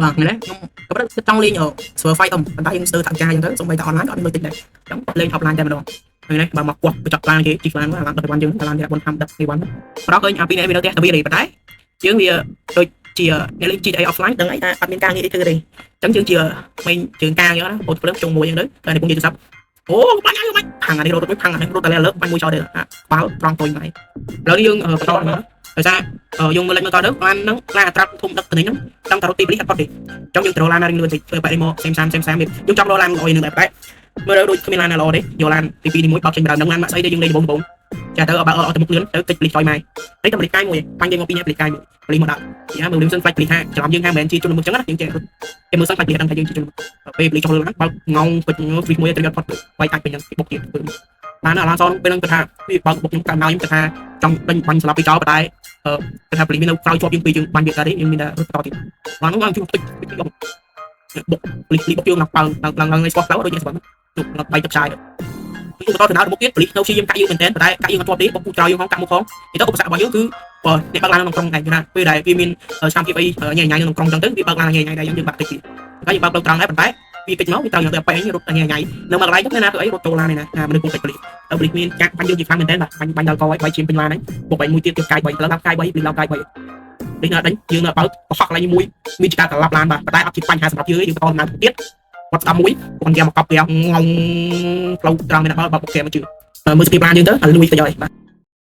បាទនេះខ្ញុំក៏ប៉ុន្តែចង់លេង server FiveM ប៉ុន្តែយើងស្ទើរថាការអញ្ចឹងទៅសូម្បីតែ online ក៏អត់មានលុយតិចដែរអញ្ចឹងលេង offline តែម្ដងហ្នឹងនេះបើមកគាស់កញ្ចក់ឡានគេជិះឡានមកឡាន10វ៉ាន់យើងឡានគេ4 5 10 2វ៉ាន់ប្រោះឃើញអាពីរនេះវានៅផ្ទះតែវាទេប៉ុន្តែយើងវាដូចជាអ្នកលេង GTA offline ដឹងអីថាអត់មានការងារអីធ្វើទេអញ្ចឹងយើងជាក្មេងជើងកាងអញ្ចឹងណាអូនភ្លើងជុំមួយអញ្ចឹងទៅតែនេះពងនិយាយទូរស័ព្ទអូបាញ់ហើយបាញ់ផាំងអានេះរត់ទៅផាំងអានេះរត់តែលើបាញ់មួយចោលទេអាបាល់ត្រង់តុយមកឥឡូវនេះយើងបន្តមកដោយសារយើងមើលលេខមើលតទៅឡានហ្នឹងឡានអាត្រាប់ធំដឹកទៅនេះហ្នឹងចង់តែរត់ទីប៉ូលីសអត់ផុតទេចង់យើងត្រូវឡានណារៀងលឿនតិចធ្វើបែបនេះមកសេមសាមសេមសាមយើងចង់រកឡានល្អនឹងដែរតែមើលទៅដូចគ្មានឡានណាល្អទេយកឡានទី2នេះមួយបោកចេញបណ្ដោយនឹងឡានម៉ាក់ស្អីទេយើងលេងដំបងដំបងចាទៅបើអត់ទៅមុខលឿនទៅកិច្ចប៉ូលីសចុយម៉ែនេះតែប៉ូលីសកាយមួយបាញ់យើងមកពីរនាក់ប៉ូលីសកាយមួយប៉ូលីសមកដាក់យ៉ាមើលលឿនសិនខ្លាចប៉ូលីសថាច្រឡំយើងថាមិនមែនជាជនល្មើសចឹងណាយើងចេះរត់គេមើលសិនខ្លាចប៉ូលីសដឹងថាយើងជាជនល្មើសពេលប៉ូលីសចុះលើឡានបើកងងពេចហ្វីមួយត្រូវអត់ផុតបាយតាច់ពេញហ្នឹងបុកទៀតឡានឡានសពេលហ្នឹងគាត់ថាវាបើកបុកខ្ញុំកាន់មកខ្ញុំគាត់ថាចង់ដេញបាញ់ស្លាប់ពីចោលប៉ុន្តែគាត់ថាប៉ូលីសមាននៅក្រោយជាប់យើងពីយើងបាញ់វាកើតទេយើងមានតែរត់បន្តទៀតឡានហ្នឹងឡើងជួយតិចតិចបុកប៉ូលីសបុកយើងឡើងប៉ៅឡើងឡើងឡើងស្គាល់ផ្លូវដូចជាស្គាល់ឡើងបាយទឹកឆាយយើងបន្តទៅដល់មុខទៀតប៉ូលីសនៅព្យាយាមកាក់យើងមែនតើប៉ុន្តែកាក់យើងអត់ជាប់ទេបុកពូក្រោយយើងហងកាក់មុខហងនេះទៅឧបសគ្គរបស់យើងគឺបើអ្នកបើកឡានក្នុងក្រុងឯងណាពេលដែលវាមានឆ្នាំភាពអីញ៉ៃញ៉ៃក្នុងក្រុងចឹងទៅវាបើកឡានញ៉ៃញ៉ៃដែរយើងបាក់តិចទៀតតែយើងបើកផ្លូវត្រង់ដែរប៉ុន្តែវាកិច្ចមកវាត្រូវយើងទៅបែងរត់ញ៉ៃញ៉ៃនៅមួយកន្លែងទៅណាធ្វើអីរត់ចូលឡាននេះណាមនុស្សពុកតិចប៉ូលីសទៅប៉ូលីសមានកាក់បាញ់យើងជាខ្លាំងមែនតើបាទបាញ់បាញ់ដល់កឲ្យបាយឈាមពេញឡានហ្នឹងបុកបាញ់មួយទៀតទៀតកាយ3ផ្លូវឡើងកាយ3ប៉ូលីសឡើងកាយ3នេះណាដេញយើងនៅបើកកុហកកន្លែងមួយមានជាការត្រឡប់ឡានបាទប៉ុន្តែអត់ជាបញ្ហាសម្រាប់យើងយើងបន្តដំណើរទៅទៀតគាត់ស្ដាប់មួយគាត់គេមកកប់គេងងផ្លូវត្រង់មានបើបុកគេមកជឿមើលស្ពីឡានយើងទៅហើយលួយទៅហើយបាទ។